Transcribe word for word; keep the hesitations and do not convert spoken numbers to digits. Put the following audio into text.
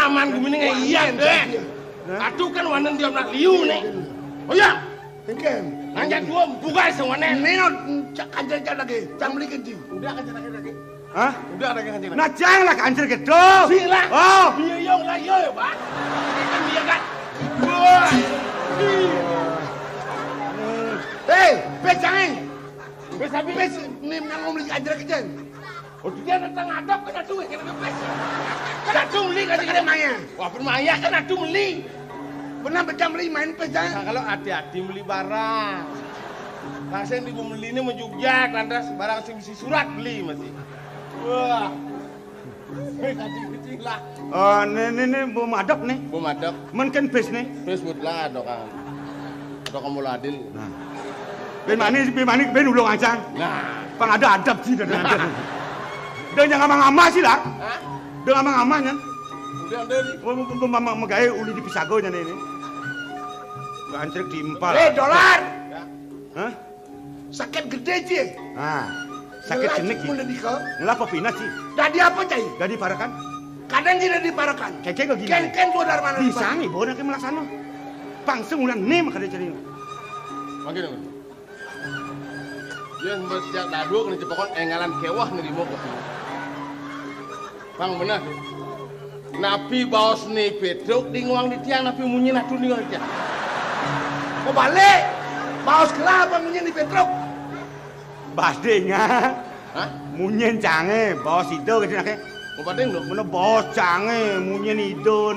Aman guminé iya deh. Atu kan wanen dia nak liu nih. Oh iya. Engken. Nang jadua buka semuanya. Nino cak kanjeng cak lagi, cang beli kenci. Udah kanjeng lagi lagi. Hah? Udah ada kanjeng. Nah, janganlah kanjeng gitu. Sila. Oh. Iya iya lah iya ya, Pak. Kan dia kan. Wah. Hei, pecang. Pes apa? Pes nih nang ngomong kanjeng lagi, Jeng. Oh, dia datang ngadap kan atuh, kan atuh beli kan ada maya. Wah, bermaya kan atuh beli. Pernah pecah beli main pecah. Nah, kalau hati-hati beli barang. Nah, saya di beli ini mau Jogja, lantas barang sing bisi surat beli masih. Wah. Wis kecil lah. Oh, ini ini ini bom adok nih. Bom adok. Mungkin bis nih. Bis buat lah dokan. Dokan mula adil. Nah. Ben mani ben mani ben ulung aja. Nah. Pang ada adab sih dan ada. Udah jangan ngamah-ngamah sih lah. Hah? Udah ngamah-ngamah kan. Udah udah nih. Mau mau mau mau gawe uli di pisago nyane ini. Bancrek diimpal. Eh, dolar. Ya. Hah? Sakit gede, Ci. Nah, sakit jenik, Ci. Mulai dika. Ngelapa pindah, Ci? Dadi apa, Cai? Dadi parekan. Kadang tidak diparekan. Keke kok gini. Ken ken bodar mana? Bisa nih, bodar ke melaksana. Pangse ulan nih makanya cerita. Makin apa? Dia sejak dadu kena cepokon engalan kewah nerima kopi. Pang bener. Napi baos ni Petruk di nguang di tiang, napi munyi natu ni nguang di tiang. Mau balik. Baos kelapa munyi ni Petruk. Badinga. Hah? Munyi cange, baos itu gitu nake. Mau bading dong. Mana baos cange, munyi itu.